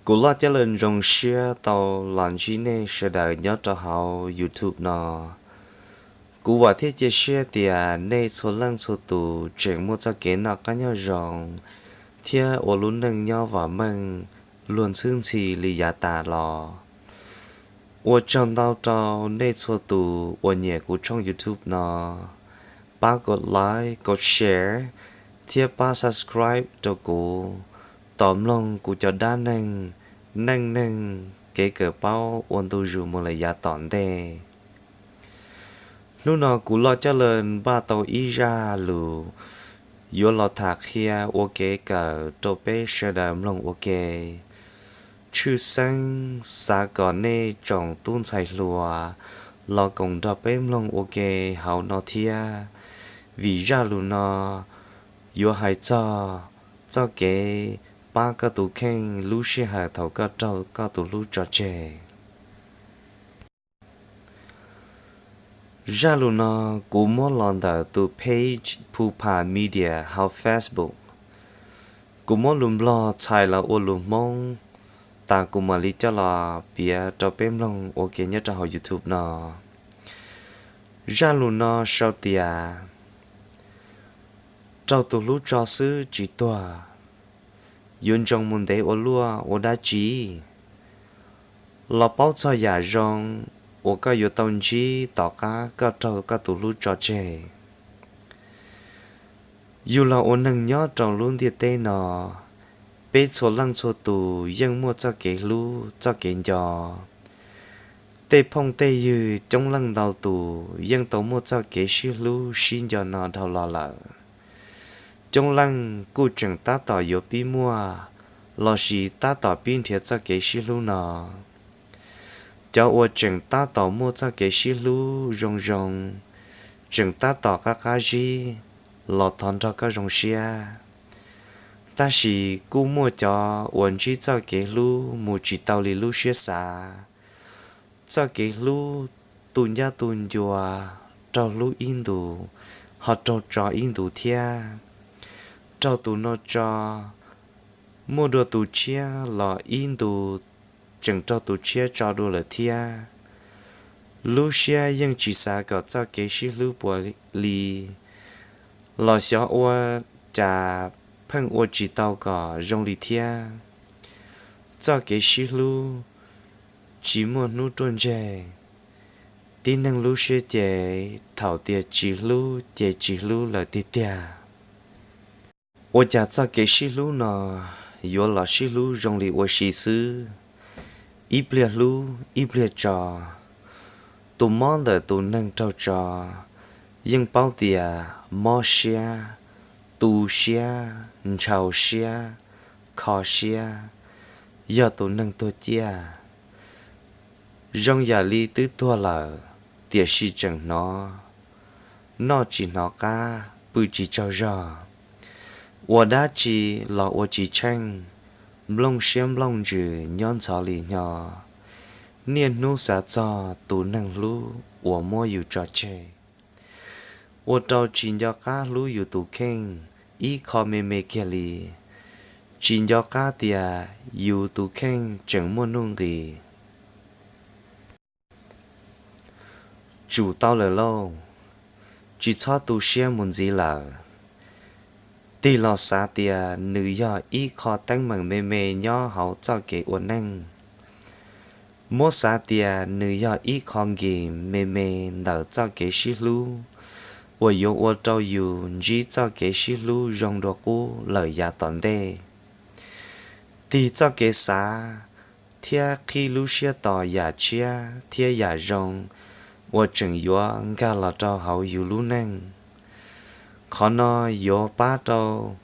Kuv Loj Cab Lawm zoo siab tau los ntsib nej sawv daws nyob rau hauv YouTube no. Kuv vam thiab cia siab tias nej txhua leej txhua tus tseem muaj txoj kev noj qab nyob zoo thiab ua lub neej nyob vam meej luag ntxhwb ntxhi li yav tas los. Ua tsaug ntau rau nej txhua tus uas nyiam kuv tshooj YouTube no. Pab kom like, kom share thiab pab subscribe rau kuv, tos mloog kuv cov dab neeg, neej neeg, kev kawm paub ua ntu zus mus lawm yav tom ntej. Hnub no kuv Loj Cab Lawm npaj tau ib zaj lus yuav los tham qhia ua kev kawm rau peb sawv daws mloog ua ke. Tshwj xeeb xav kom nej tsoom tub ntxhais hluas los koom nrog peb mloog ua ke hauv no thiab, vim zaj lus no yuav hais txog txoj kev pab koj tus kheej lub sij hawm thaum koj raug koj tus hlub tso tseg. Zaj lus no kuv muab los ntawm tus page Phu Pha Media hauv Facebook. Kuv muab lus Nplog txhais los ua lus Hmoob tas kuv mam li coj los piav rau peb mloog ua ke nyob rau hauv YouTube no. Zaj lus no sau tias, raug tus hlub tso xwb tsis tuag, yuav ntsoov mus ntev ua luaj ua dab tsi? Los paub txog yam zoo uas koj yuav tau ntsib tom qab koj raug koj tus hlub tso tseg. Yug los ua neeg nyob rau lub ntiaj teb no, peb txhua leej txhua tus yeej muaj txoj kev hlub txoj kev nco. Tej phooj tej ywg coob leej ntau tus yeej tau muaj txoj kev sib hlub sib nco no dhau los lawm. Coob leej kuj tseem tab tom yuav pib muaj lossis tab tom pib nrhiav txoj kev sib hlub no. Cov uas tseem tab tom muaj txoj kev sib hlub zoo zoo, tseem tab tom qab qab zib los thov nrog koj zoo siab. Tab sis kuj muaj cov uas ntsib txoj kev hlub mus tsis tau li lub siab xav. Txoj kev hlub tu ncab tu ncua, raug hlub ib ntus, ho raug tso ib ntus thiab. Raug tus no tso, muaj dua tus tshiab los ib ntus tseem raug tus tshiab tso dua lawm thiab. Lub siab yeej tsis xav kom txoj kev sib hlub puas li, los xyov ua cas pheej ua tsis tau kom zoo li thiab. Txoj kev sib hlub tsis muaj hnub ruaj ntseg, tib neeg lub siab ces thaum tias tsis hlub ces tsis hlub lawm tiag tiag. Ua cas txoj kev sib hlub no yuav los sib hlub zoo li ua si xwb, ib pliag hlub ib pliag tso. Tus mob ntawm tus neeg raug tso yeej paub tias mob siab, tu siab, ntshaus siab, kho siab, yog tus neeg tuag ciaj. Zoo yam li twb tuag lawm, tiam sis tseem hnov, noj tsis hnov qab, pw tsis tsaug zog, ua dab tsi los ua tsis tsheej, nplooj siab nplooj ntsws nyob ntxhov li hnyo. Niaj hnub xav txog tus neeg hlub uas muab yus tso tseg, ua rau tsis nco qab hlub yus tus kheej ib qho me me kiag li, tsis nco qab tias yus tus kheej tseem muaj nuj nqis. Tsum tau lawm lauj, tsis txhob tu siab mus ntxiv lawm. Tig los xav tias nws yog ib qho teeb meem me me nyob hauv txoj kev ua neej. Muab xav tias nws yog ib qho game me me ntawm txoj kev sib hlub uas yuav ua rau yus ntsib txoj kev sib hlub zoo dua qub lawm yav tom ntej. Tig txoj kev xav thiab qhib lub siab tos yam tshiab thiab yam zoo uas tseem yuav nkag los rau hauv yus lub neej. Qhov no yuav pab rau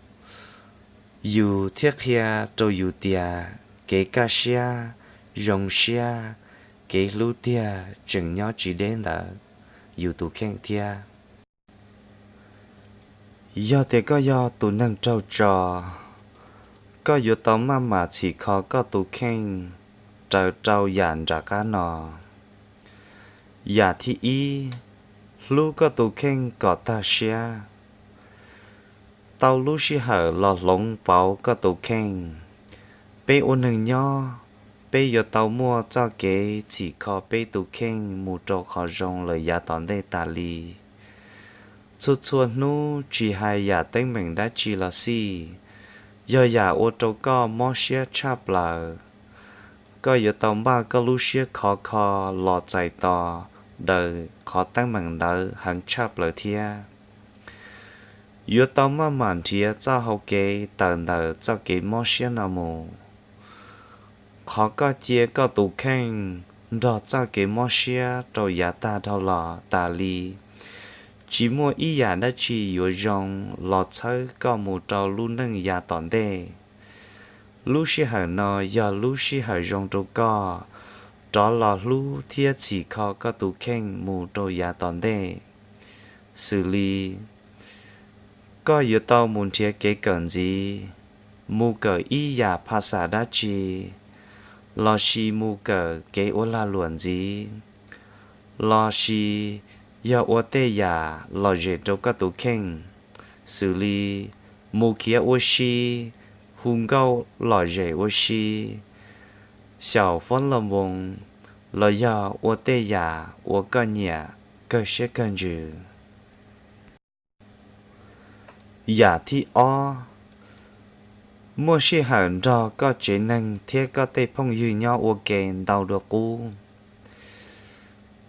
yus thiab qhia rau yus tias kev kaj siab, zoo siab, kev hlub tiag tseem nyob tsis deb ntawm yus tus kheej thiab. Yog tias koj yog tus neeg raug tso, koj yuav tau maj mam txhim kho koj tus kheej raws rau yam nram qab no. Yam thib ib, hlub koj tus kheej kom tag siab. Tau lub sij hawm los hloov pauv koj tus kheej, Peb ua neeg nyob, peb yuav tau muaj txoj kev txhim kho peb tus kheej mus rau qhov zoo lawm yav tom ntej tas li. Txhua txhua hnub tsis hais yam teeb meem dab tsi los xij, yog yam ua rau koj mob siab tshaj plaws, koj yuav tau npaj koj lub siab khov kho los txais tos daws qhov teeb meem ntawd heev tshaj plaws thiab. Yuav tau maj mam nrhiav txoj hau kev tawm ntawm txoj kev mob siab no mus. Qhov koj cia koj tus kheej nrog txoj kev mob siab rau yav tag dhau los tas li, tsis muaj ib yam dab tsi yuav zoo los txhawb koj mus rau lub neej yav tom ntej. Lub sij hawm no yog lub sij hawm zoo rau koj rov los hlub thiab txhim kho koj tus kheej mus rau yav tom ntej. Xws li, koj yuav tau mus nrhiav kev kawm ntxiv, mus kawm ib yam phas xas dab tsi, los sis mus kawm kev ua lag luam ntxiv, los sis yog ua tej yam lom zem rau koj tus kheej, xws li mus khiav ua si, hu nkauj lom zem ua si, xyaum foob loo voos, los yog ua tej yam uas koj nyiam kawg siab kawg ntsws. Yam thib ob, muaj sij hawm nrog koj tsev neeg thiab koj tej phooj ywg nyob ua ke ntau dua qub.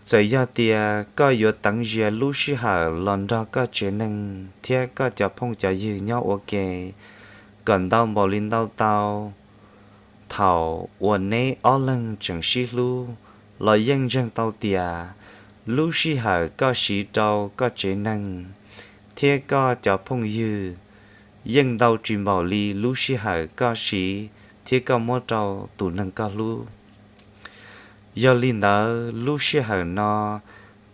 Txawm yog tias koj yuav teev zias lub sij hawm los nrog koj tsev neeg thiab koj cov phooj cov ywg nyob ua ke kom ntau npaum li ntau tau, thaum uas neb ob leeg tseem sib hlub los yeej ntseeg tau tias lub sij hawm koj siv rau koj tsev neeg thiab koj cov phooj ywg yeej ntau tsis npaum li lub sij hawm koj siv thiab koj muab rau tus neeg koj hlub. Yog li ntawd lub sij hawm no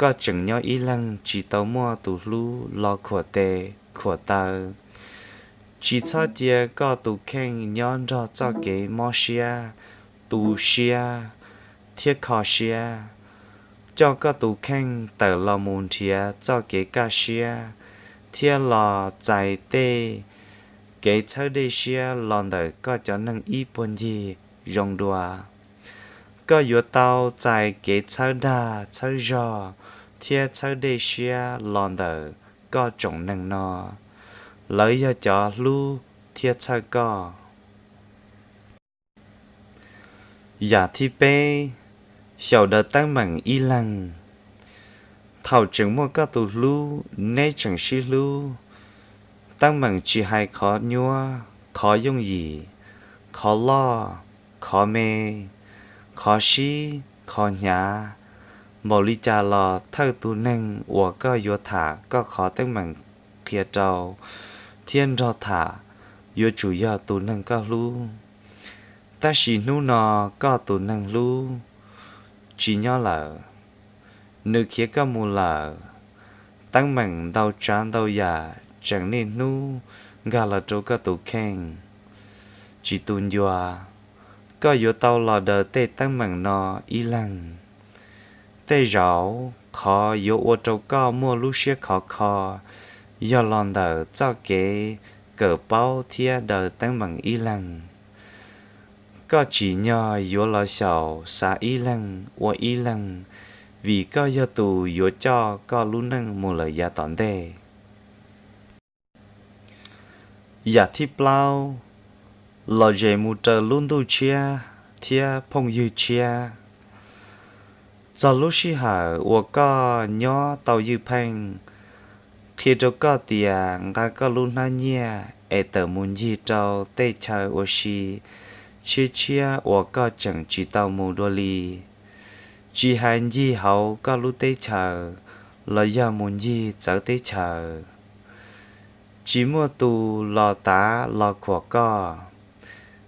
koj tseem nyob ib leeg tsis tau muaj tus hlub los khuam tes khuam taw. Tsis txhob cia koj tus kheej nyob nrog txoj kev mob siab, tu siab, thiab kho siab. Coj koj tus kheej tawm los mus nrhiav txoj kev kaj siab thiab los txais tej kev txhawb dej siab los ntawm koj cov neeg ib puag ncig zoo dua. Koj yuav tau txais kev txhawb dag txhawb zog thiab txhawb dej siab los ntawm koj tsoom neeg no, lawv yog cov hlub thiab txhawj koj. Yam thib peb, xyaum daws teeb meem ib leeg. Thaum tseem muaj koj tus hlub, neb tseem sib hlub, teeb meem tsis hais qhov nyuaj, qhov yooj yim, qhov loj, qhov me, qhov sib, qhov hnyav, npaum li cas los thawj tus neeg uas koj yuav tham koj qhov teeb meem qhia rau thiab nrog tham yuav tsum yog tus neeg koj hlub. Tab sis hnub no koj tus neeg hlub tsis nyob lawm, nws khiav koj mus lawm. Teeb meem ntau tsav ntau yam tseem niaj hnub nkag los rau koj tus kheej tsis tu ncua. Koj yuav tau los daws tej teeb meem no ib leeg. Tej zaum qhov yuav ua rau koj muaj lub siab khov kho yog los ntawm txoj kev kawm paub thiab daws teeb meem ib leeg. Koj tsim nyog yuav los xyaum xav ib leeg ua ib leeg, vim koj yog tus yuav coj koj lub neej mus lawm yav tom ntej. Yam thib plaub, lom zem mus raws lub ntuj tshiab thiab phooj ywg tshiab. Txog lub sij hawm uas koj nyob tau ywj pheej, qhia rau koj tias nqa koj lub hnab nyiaj es tawm mus ncig rau tej chaw ua si tshiab tshiab uas koj tseem tsis tau mus dua li. Tsis hais ncig hauv koj lub teb chaws los yog mus ncig txawv teb chaws, tsis muaj tus los tav los khuam koj.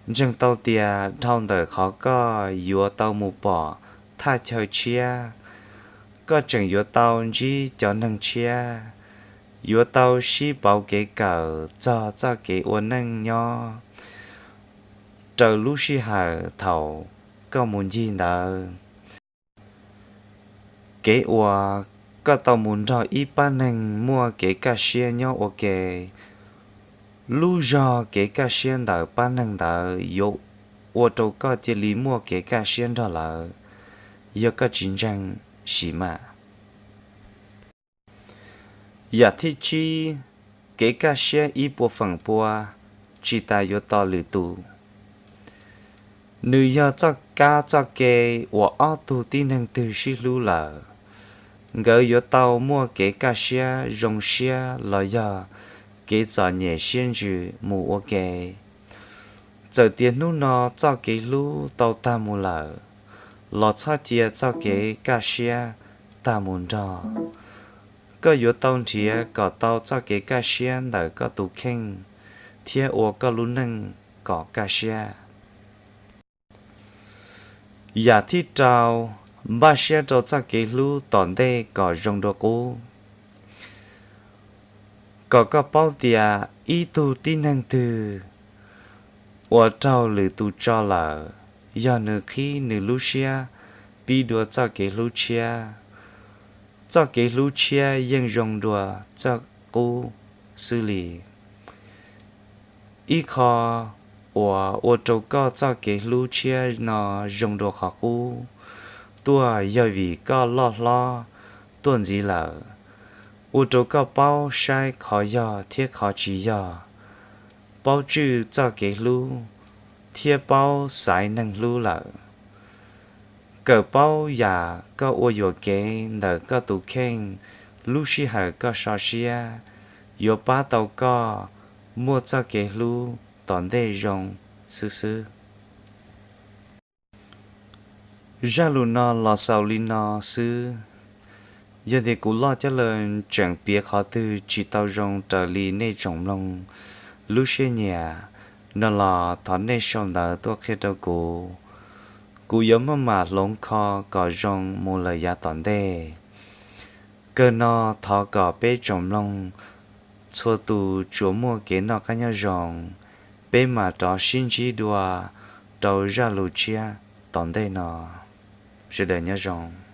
Ntseeg tau tias dhau ntawm qhov koj yuav tau mus pom thaj chaw tshiab, koj tseem yuav tau ntsib cov neeg tshiab, yuav tau sib pauv kev kawm txog txoj kev ua neej nyob raws lub sij hawm thaum koj mus ncig ntawd. Kev uas koj tau mus nrog ib pab neeg muaj kev kaj siab nyob ua ke, lub zog kev kaj siab ntawm pab neeg ntawd yuav ua rau koj cia li muaj kev kaj siab nrog lawv. Yog koj tsis ntseeg, sim mam. Yam thib tsib, kev kaj siab ib puas feem pua tsis tas yuav tos lwm tus. Nws yog txoj kab txoj ke uas ob tug tib neeg twg sib hlub lawm, nkawd yuav tau muaj kev kaj siab zoo siab los yog kev txom nyem siab ntsws mus ua ke. Txawm tias hnub no txoj kev hlub tau tag mus lawm, los txhob cia txoj kev kaj siab tag mus nrog. Koj yuav tau nrhiav kom tau txoj kev kaj siab ntawm koj tus kheej thiab ua koj lub neej kom kaj siab. Yam thib rau, npaj siab rau txoj kev hlub tom ntej kom zoo dua qub. Kom koj paub tias ib tug tib neeg twg uas raug lwm tus tso lawm, yog nws qhib nws lub siab pib dua txoj kev hlub tshiab. Txoj kev hlub tshiab yeej zoo dua txoj qub xwb li. Ib qho uas ua rau koj txoj kev hlub tshiab no zoo dua qhov qub tuaj yog vim koj loj hlob tuaj ntxiv lawm, ua rau koj paub saib qhov yog thiab qhov tsis yog, paub tswj txoj kev hlub, thiab paub xaiv neeg hlub lawm. Kawm paub yam koj ua yuam kev ntawm koj tus kheej lub sij hawm koj so siab, yuav pab tau koj muaj txoj kev hlub tom ntej zoo xwb xwb. Zaj lus no los xaus li no xwb. Yog tias kuv loj coj los tseem piav qhov twg tsis tau zoo raws li nej tsoom mloog lub siab nyiam no los thov nej sau ntawv tuaj qhia rau kuv. Kuv yuav maj mam hloov kho kom zoo mus lawm yav tom ntej. Kawg no thov kom peb tsoom mloog txhua tus tsuas muaj kev noj qab nyob zoo, peb mam rov sib ntsib dua rau zaj lus tshiab tom ntej no. Sawv daws nyob zoo.